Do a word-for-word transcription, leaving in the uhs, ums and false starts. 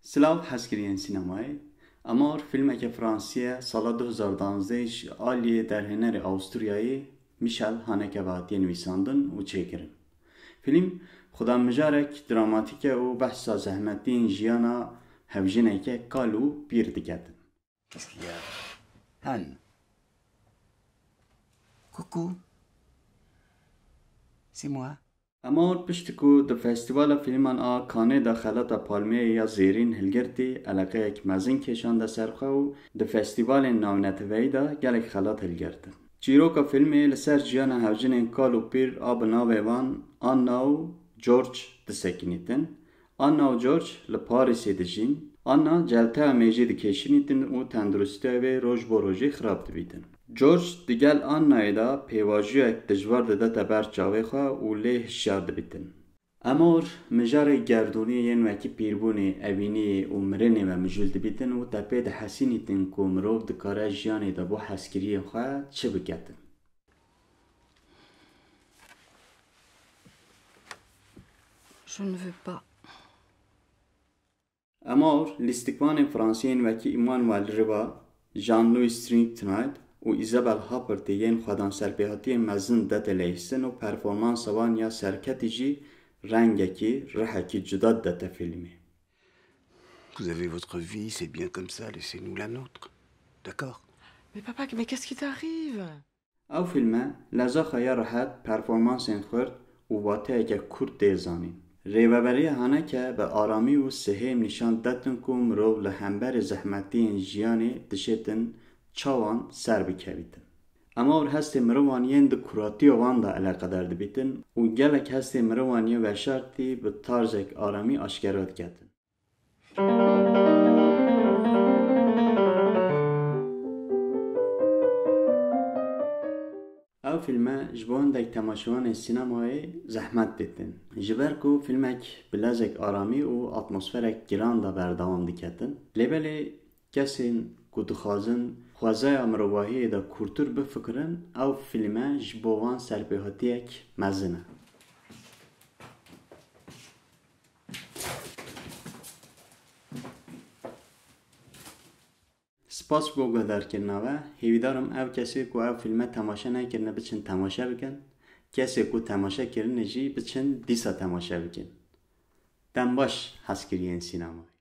Silav hezkiriyên sînemayê. Amor filmeke fransî ye, sala du hezar danzdeh ji aliyê derhênerê Awisturyayê Michel Haneke ve hatiye nivîsandin û çêkirin. Film xwedamijarek dramatîk e û behsa zehmetiyên jiyana hevjineke kal û pîr diketin. Qu'est-ce qu'il y a? Han. Coucou. C'est moi. Amor piştî ku di Festîvala Fîlman a Canê de xelata Palmeyê ya Zêrîn hilgirtî, eleqeyek mezin kêşande ser xwe û di festîvalên navneteweyî de gelek xelat hilgirtin. Çîroka fîlmê li ser jiyana hevjinên kal û pîr a bi navê wan Anna û George disekinîtin. Anna û George li Parîsê dijîn. Anna celteya mêjî dikêşinîtin û tenduristiya wê roj bo rojê xirab dibîtin. George digel Annayê de pêvajoyek dijwar didete ber çavê xwe û lê hişyar dibîtin. Amor mijarê gerdûnî yên wekî pîrbûnê, evîniyê û mirinê ve mijûl dibîtin û te pê dihesînîtin ku mirov dikare jiyanê de bo hezkiriyê xwe çi biketin. Je ne veux pas. Amor lîstikvanên fransî yên wekî Emmanuel Riva, Jean-Louis Trintignant û Isabelle Huppert ê yên xwedan serpêhatiyên mezin dete leyîstin û performansa wan ya serketî jî rengekî, rihekî cuda didete fîlmê. Vous avez votre vie, c'est bien comme ça, laissez-nous la nôtre. D'accord? Mais papa, mais qu'est-ce qui t'arrive? Ew fîlme lezaxa ya rehet, performansên xurt û wateyeke kurt tê zanîn. Rêveberiya Haneke bi aramî û sihêm nîşan detin ku mirov li hemberî zehmetiyên jiyanê dişêtin çawan ser bikevîtin. Amor hestê mirovan yên di kuratiya wan de eleqedar dibîtin û gelek hestê mirovan yê veşartî bi tarzek aramî aşkera diketin. Ew fîlme ji bo hindek temaşevanên sînemayê zehmet ditin. Ji ber ku fîlmek bi lezek aramî û atmosferek giran de berdewam diketin. Lê belê kesên ku dixwazin xwezaya mirovahiyê de kûrtir bifikirin, ew fîlme ji bo wan serpêhatiyek mezin e. Spas bo guhdarkirina we. Hêvîdar im ev kesê ku ev fîlme temaşe nekirine biçin temaşe bikin. Kesê ku temaşe kirine jî biçin dîsa temaşe bikin. Dem baş hezkiriyên sînemayê.